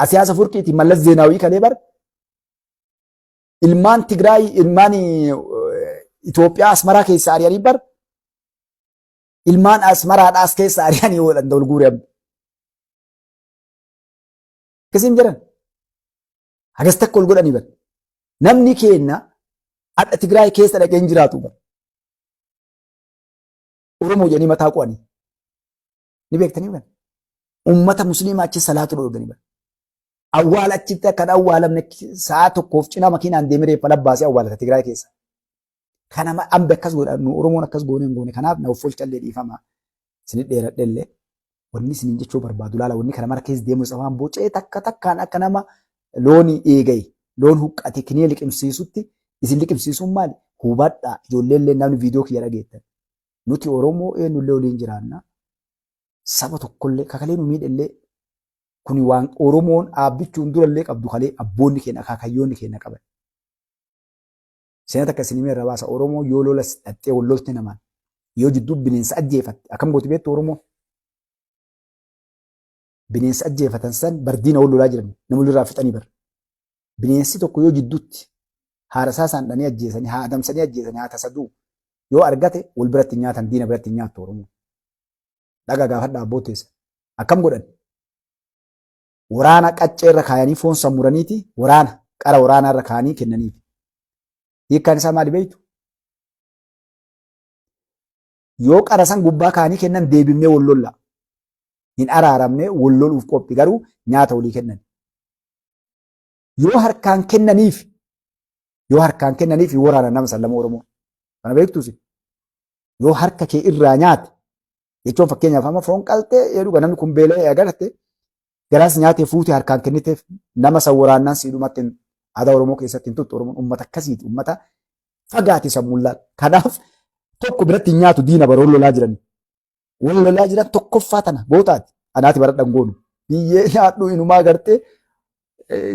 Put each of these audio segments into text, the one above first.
Asiyaasa Furqiiti Mallas Zeenaawii kalee bar ilmaan Tigraay ilmaan Itoophiyaa Asmaraa keessa ari'anii bar ilmaan Asmaraadhaa as keessa ari'anii oolan wal guure amma. Akkasiin jedhan. Hagas takka ol godhanii bar. Namni keenya hadha Tigraay keessa dhaqee hin jiraatu bar. Oromoo jedhanii mataa qu'anii. Ni beektanii bar. Ummata musliimaa achi salaatu dhoorganii bar. Awwaala achitti akka hin awwaalamne sa'a tokkoof cinaa makiinaan deemee reeffa labbaasee awwaalata Tigraay keessa. Kana ambi akkas godha nu Oromoon akkas goone hin goone kanaaf na offolchallee dhiifama. Isin dheeradhellee wanni isiniin jechuu barbaadu laala wanni kana mara keessa deemu isa waan bocee takka takkaan akka nama looni eegaye loon huqqate kinee liqimsiisutti isin liqimsiisuun maali? Hubadhaa ijoolleellee namni viidiyoo kiyya dhageettan. Nuti Oromoo eenyullee waliin jiraanna. Saba tokkollee kakalee nu miidhellee kuni waan Oromoon dhaabbichuun durallee qabdu kalee abboonni keenya akaakayyoonni keenya qaban. Seenaa takka isin himee irra baasa Oromoo yoo lola dhaxxee wal lolte namaan yoo jidduu bineensa ajjeefatte akkam gooti beektu Oromoo? Bineensa ajjeefatan san bardiina wal lolaa jiran nama walirraa fixanii bar. Bineensi tokko yoo jidduutti haadha isaa isaan dhanii ajjeesanii haa adamsanii ajjeesanii haa tasa du'u yoo argate wal biratti hin nyaatan diina biratti hin nyaattu Oromoo. Dhagaa gaafadhaa abbooteessa. Akkam godhan? Waraana qaccee irra kaayanii foon san muraniiti waraana qara waraanaa irra kaayanii kennaniif. Hiikkaan isaa maali beektu? Yoo qara san gubbaa kaayanii kennan deebifnee wal lolla. Hin araaramne wal loluuf qophi garuu nyaata walii kennan. Yoo harkaan kennaniif yoo harkaan kennaniif hin waraana nama san lama Oromoo. Kana beektuusi. Yoo harka kee irraa nyaate jechuun fakkeenyaaf amma foon qaltee jedhu namni kun beela'ee agarte garaas nyaatee fuutee harkaan kenniteef nama san waraannaan siidhumatti aadaa Oromoo keessatti hin tuttu. Oromoon uummata akkasiiti. Uummata fagaate sammuun laal. Kanaaf tokko biratti hin nyaatu diina bara wal lolaa jiran. Wal lolaa jiran tokkoffaa tana gootaati. Anaati baradhan goonu. Biyyee nyaadhu inumaa gartee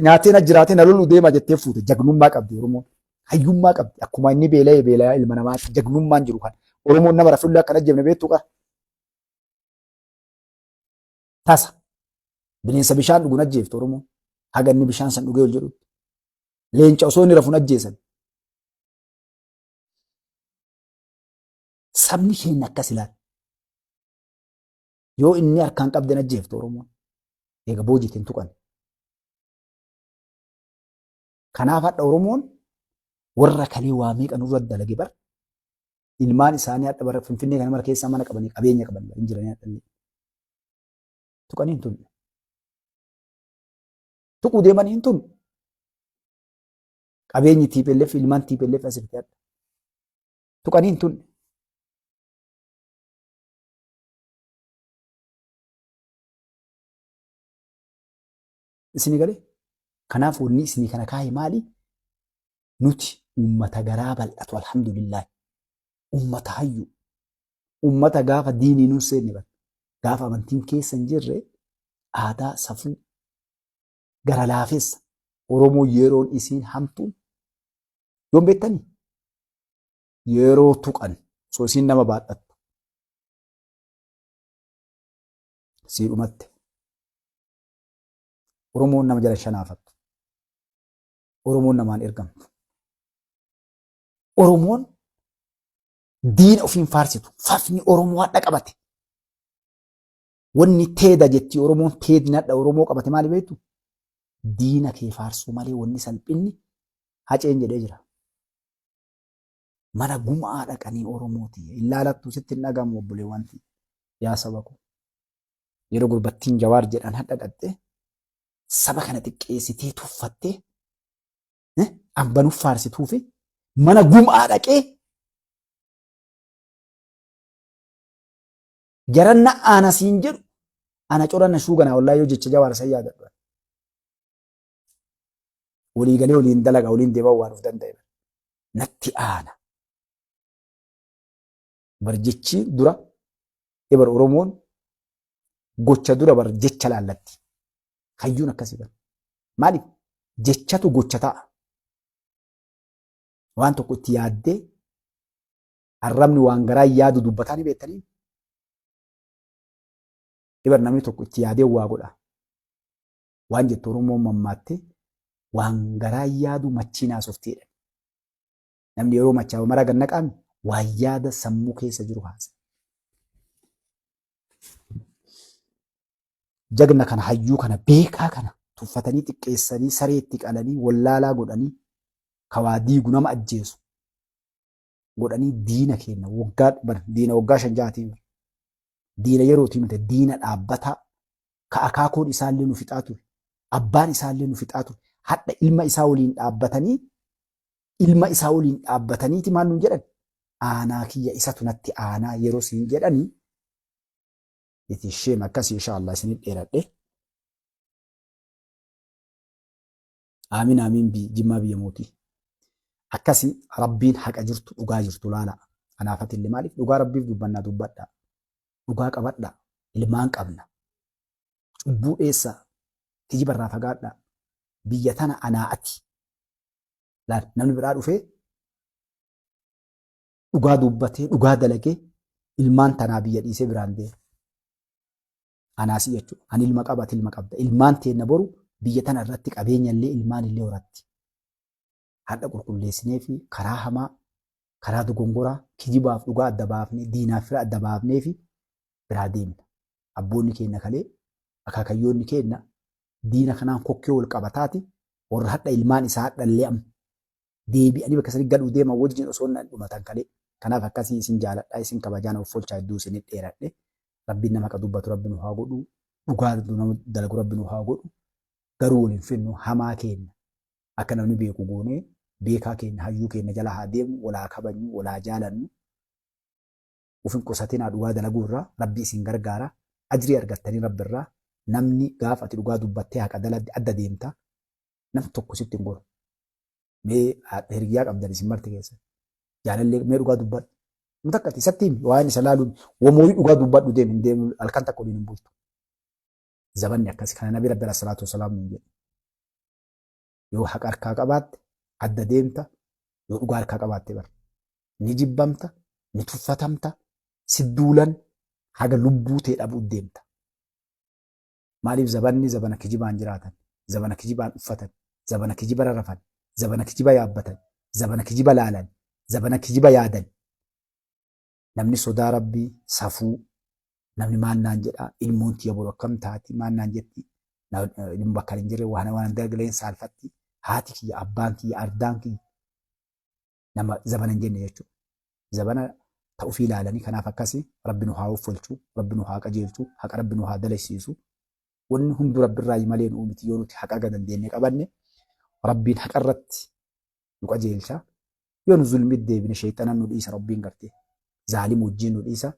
nyaatee na jiraatee na loluu deema jettee fuute jagnummaa qabdi Oromoon. Hayyummaa qabdi. Akkuma inni beela'ee beela'aa ilma namaati jagnummaan jiru kana. Oromoon nama rafullee akka hin ajjeefne beektu qara. Tasa. Bineensa bishaan dhugu hin ajjeeftu Oromoon. Haga inni bishaan san dhugee ol jedhutti. Leenca osoo inni rafu hin ajjeesan. Sabni keenya akkas ilaala. Yoo inni harkaan qabde hin ajjeeftu Oromoon. Eega boojite hin tuqan. Kanaaf hadha Oromoon warra kalee waa meeqa nurra dalage bar ilmaan isaanii hadha bara Finfinnee kana mara keessaa mana qabanii qabeenya qaban hin jiranii hadha illee. Tuqanii hin tunne. Tuquu deemanii hin tunne. Qabeenyi TPLF ilmaan TPLF asirratti hadha. Tuqanii hin tunne. Isinii galee? Kanaaf wanni isinii kana kaahe maali? Nuti ummata garaa bal'atu alhamdulillah. Ummata hayyu. Ummata gaafa diinii nun seenne bar. Gaafa amantiin keessa hin jirre aadaa safuu gara laafessa Oromoo yeroon isiin hamtuun yoom beektanii? Yeroo tuqan osoo isiin nama baadhattu. Sii dhumatte. Oromoon nama jala shanaafattu. Oromoon namaan ergamtu. Oromoon diina ofiin faarsitu. Fafni Oromoo hadha qabate. Wanni teeda jetti Oromoon teedni hadha Oromoo qabate maali beektu? Diina kee faarsuu malee wanni salphinni haceen jedhee jira. Mana gumaa dhaqanii Oromooti. Hin laalattu sitti hin dhagamu obboleewwan tiyya. Yaa saba koo. Yeroo gurbattiin Jawaar jedhan hadha dhaqxee saba kana xiqqeessitee tuffattee ambanuuf faarsituu fi mana gumaa dhaqee jaranna aana siin jedhu ana coranna shuuganaa wallaahi yoo jecha Jawaar san yaadadhu. Walii galee waliin dalaga waliin deemaa waan of danda'e. Natti aana. Bar jechi dura ebar Oromoon gocha dura bar jecha laallatti. Hayyuun akkasii bar. Maaliif jechatu gocha ta'a. Waan tokko itti yaaddee arrabni waan garaa yaadu dubbataa ni beektanii. Ebar namni tokko itti yaadee waa godha. Waan jettu Oromoon mammaatte waan garaa yaadu machiin haasofti jedhan. Namni yeroo machaa'u mara gad naqaami waan yaada sammuu keessa jiru haasa. Jagna kana hayyuu kana beekaa kana tuffatanii xiqqeessanii sareetti qalanii wallaalaa godhanii kawaa diigu nama ajjeesu godhanii diina keenya waggaa bar diina waggaa shan ja'atii diina yerootii miti diina dhaabbataa ka akaakoon isaallee nu fixaa ture abbaan isaallee nu fixaa ture hadha ilma isaa waliin dhaabbatanii ilma isaa waliin dhaabbataniiti maal nuun jedhan aanaa kiyya isatu natti aanaa yeroo siin jedhanii it is shame akkasii insha Allah isinit dheeradhe. Aamin aamin jimmaa biyya mootii. Akkasi rabbiin haqa jirtu dhugaa jirtu laala. Anaafatillee maaliif dhugaa rabbiif dubbannaa dubbadha. Dhugaa qabadha. Ilmaan qabna. Cubbuu dheessaa. Kijiba irraa fagaadha. Biyya tana anaa ati. Laal namni biraa dhufee dhugaa dubbatee dhugaa dalagee ilmaan tanaa biyya dhiisee biraan deema. Anaasii jechuudha. Ani ilma qaba ati ilma qabda. Ilmaan teenna boru biyya tana irratti qabeenya illee ilmaan illee horatti. Hadha qulqulleessinee fi karaa hamaa, karaa dogongoraa, kijibaaf dhugaa adda baafnee, diinaaf fira adda baafnee fi biraa deemna. Abboonni keenna kalee, akaakayyoonni keenna diina kanaan kokkee wal qabataati warra hadha ilmaan isaa hadha illee amma deebi'anii bakka sanii galuu deeman wajjin osoo hin dhumatan kalee. Kanaaf akkasii isin jaaladha isin kabajaan of folchaa hedduu isin dheeradhe. Rabbiin nama haqa dubbatu rabbi nu haa godhu. Dhugaa nama dalagu rabbi nu haa godhu. Garuu wal hin fennu hamaa keenna akka namni beeku goonee beekaa keenna hayyuu keenna jala haa deemnu wal haa kabajnu wal haa jaalannu. Uf hin qusatinaa dhugaa dalaguu irraa rabbi isin gargaara ajrii argattanii rabbi irraa namni gaafa ati dhugaa dubbattee haqa daladde adda deemta nam tokko sitti hin goru. Mee hiriyyaa qabdan isin marti keessa. Jaalallee mee dhugaa dubbadhu. Nu takka ati isatti himi waan isa laaluun wamooyii dhugaa dubbadhu deemi hin deemu halkan takka waliin hin bultu. Zabanni akkasi kana nabi rabbi salaatu wasalaam nuun jedhe. Yoo haqa harkaa qabaatte adda deemta yoo dhugaa harkaa qabaatte bara. Ni jibbamta ni tuffatamta si duulan haga lubbuu tee dhabuu deemta. Maaliif zabanni zabana kijibaan jiraatan, zabana kijibaan uffatan, zabana kijiba rarafan, zabana kijiba yaabbatan, zabana kijiba laalan, zabana kijiba yaadan. Namni sodaa rabbii, safuu, namni maal naan jedhaa, ilmoon tiyya boru akkam taati, maal naan jetti, ilmi bakka hin jirre waan waan dalgaleen saalfatti, haati kiyya, abbaan kiyya, ardaan kiyya. Nama zabana hin jenne jechuudha. Zabana ta ufii ilaalanii kanaaf akkasi rabbi nu haa offolchu, rabbi nu haa qajeelchu, haqa rabbi nu haa dalagsiisu. Wanni hunduu rabbi irraa malee nu miti yoo nuti haqa aga dandeenye qabanne rabbiin haqa irratti nu qajeelcha. Yoo nu zulmii deebine sheexanan nu dhiisa rabbiin gartee zaalim wajjin nu dhiisa.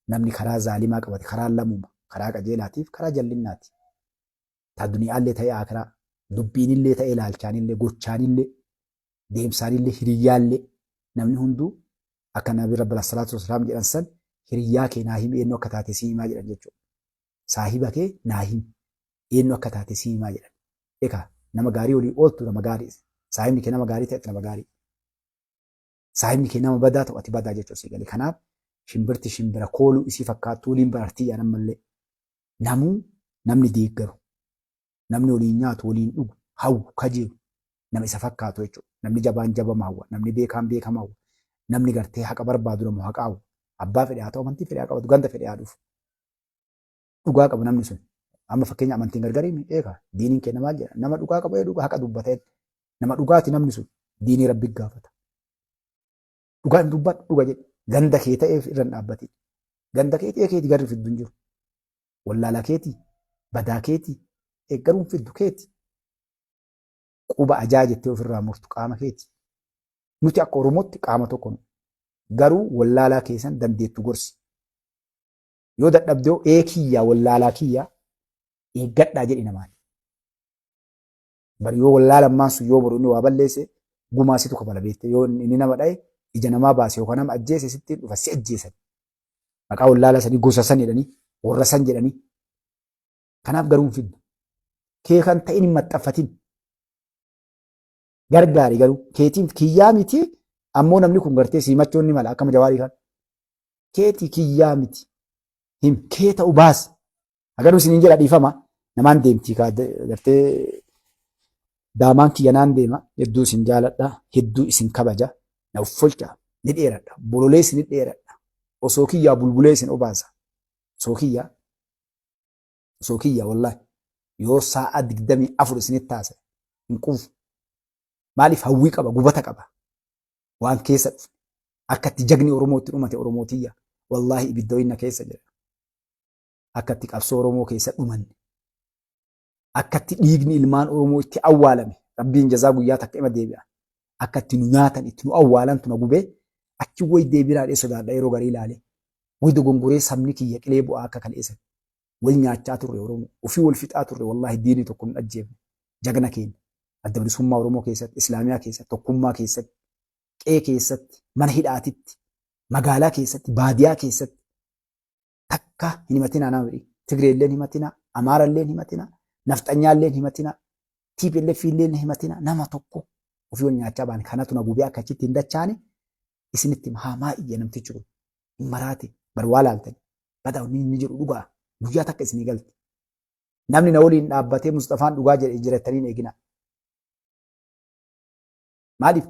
Namni karaa zaalimaa qabate karaa lamuma karaa qajeelaatiif karaa jallinnaati. Ta duniyaallee ta'e akiraa dubbiinillee ta'e ilaalchaanillee gochaanillee deemsaanillee hiriyyaallee namni hunduu akka nabi rabbi salaatu wasalaam jedhan san hiriyyaa kee naa himi eenyu akka taate si himaa jedhan jechuudha. Saahiba kee naa himi eenyu akka taate si himaa jedhan. Egaa nama gaarii olii ooltu nama gaarii saahibni kee nama gaarii ta'e nama gaarii. Saahibni kee nama badaa ta'u ati badaa jechuudha si galee. Kanaaf shimbirti shimbira kooluu isii fakkaattu waliin barartii jedhan ammallee. Namuu namni deeggaru namni waliin nyaatu waliin dhugu hawwu kajeelu nama isa fakkaatu jechuudha. Namni jabaan jabama hawwa, namni beekaan beekama hawwa, namni gartee haqa barbaadu namu haqa hawwa. Abbaa fedhe haa ta'u, amantii fedhe haa qabatu, ganda fedhe haa dhufu. Dhugaa qabu namni sun. Amma fakkeenya amantiin gargarii mi eega diiniin keenya maal jedha nama dhugaa qabu ee dhugaa haqa dubbata nama dhugaati namni sun diinii rabbi gaafata. Dhugaa hin dubbadhu dhuga jedhi ganda kee ta'eef irra hin dhaabbatin. Ganda keetii keeti garri fiddu hin jiru. Wallaala keeti badaa keeti eeggaruun fiddu keeti. Quba ajaa jettee ofirraa murtu qaama keeti. Nuti akka Oromootti qaama tokko nu. Garuu wallaalaa keessan dandeettu gorsi. Yoo dadhabdee ee kiyyaa wallaalaa kiyyaa eeggadhaa jedhi namaan. Bari yoo wallaalammaan sun yoo boru inni waa balleesse gumaa situ kafala beekte yoo inni nama dhaye ija namaa baase yookaan nama ajjeese sitti dhufa si ajjeesan. Maqaa wallaala sanii gosa san jedhanii warra san jedhanii. Kanaaf garuu hin fiddu. Kee kan ta'in hin maxxanfatin. Gargaari garuu keetiin kiyyaa miti ammoo namni kun gartee siimachuun ni mala akkama jawaarii kan. Keetii kiyyaa miti. Him kee ta'u baasi. Agaruu isiniin jedha dhiifama. Namaan deemtii kaa gartee daamaan kiyya naan deema. Hedduu isin jaaladha. Hedduu isin kabaja. Na uffolcha. Ni dheeradha. Bololee isin dheeradha. Osoo kiyyaa bulbulee isin obaasa. Osoo kiyyaa. Osoo kiyyaa wallaahi. Yoo sa'a 24 isinitti taasise hin quufu. Maaliif hawwii qaba, gubata qaba. Waan keessa dhufe. Akka itti jagni Oromoo itti dhumate Oromoo tiyya. Wallaahi ibidda wayii na keessa jira. Akka itti qabsoo Oromoo keessa dhumanne. Akka itti dhiigni ilmaan Oromoo itti awwaalame. Rabbiin jazaa guyyaa takka ima deebi'a. Akka itti nu nyaatan itti nu awwaalantu na gubee achi wayi deebiraa dhee sodaadha yeroo garii ilaalee. Wayi dogongoree sabni kiyya qilee bu'aa akka kaleessa. Wal nyaachaa turre Oromoo. Ofii wal fixaa turre wallaahi diinni tokko nu ajjeefne. Jagna keenya. Adda bilisummaa Oromoo keessatti, Islaamiyaa keessatti, tokkummaa keessatti, qe'ee keessatti, mana hidhaatitti, magaalaa keessatti, baadiyaa keessatti takka hin himatinaa nama fedhii. Tigree illee hin himatinaa, Amaara illee hin himatinaa, Nafxanyaa illee hin himatinaa, TPLF illee hin himatinaa, nama tokko ofii wal nyaachaa baane kanatu na gubee akka achitti hin dachaane isinitti hima. Haa maa iyya namtichi kun hin maraate bar waa laaltani. Badaa inni inni jedhu dhugaa guyyaa takka isinii galti. Namni na waliin dhaabbatee Musxafaan dhugaa jedhe jirattanii hin eeginaa. Maaliif?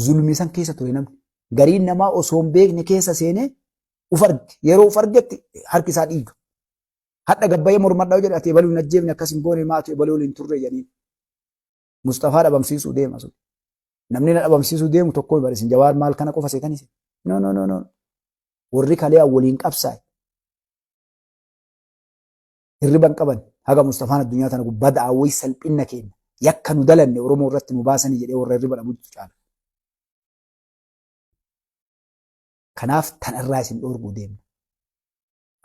Zulmii san keessa ture namni. Gariin namaa osoo hin beekne keessa seenee uf arge. Yeroo uf argetti harki isaa dhiiga. Hadha gabbayee mormadhaa jedhe ati ebaluu hin ajjeefne akkas hin goone maatu ebaluu waliin turre jedhanii. Musxafaa dhabamsiisuu deema sun. Namni na dhabamsiisuu deemu tokko bara isin Jawaar maal kana qofa seetanii. No no no no. Warri kalee waliin qabsaa'e. Hirriba hin qaban haga Mustafaan addunyaa tana gubbaa da'aa wayi salphinna keenya yakka nu dalanne Oromoo irratti nu baasanii jedhee warra hirriba dhabutu caala. Kanaaf tanarraa isin dhoorguu deemna.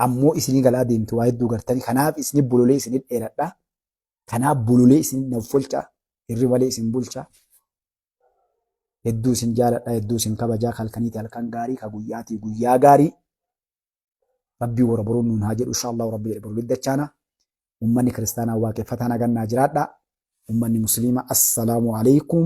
Ammoo isinii galaa deemtu waa hedduu gartanii kanaaf isinii bololee isinii dheeradha. Kanaaf bololee isin naffolcha hirribalee isin bulcha. Hedduu isin jaaladha hedduu isin kabajaa halkaniiti halkan gaarii ka guyyaatii guyyaa gaarii. Rabbii warra boruun nuun haa jedhu inshallah rabbi jedhe boru dachaana. Ummanni kiristaanaa waaqeffataa nagannaa jiraadha. Ummanni musliima assalaamu alaikum.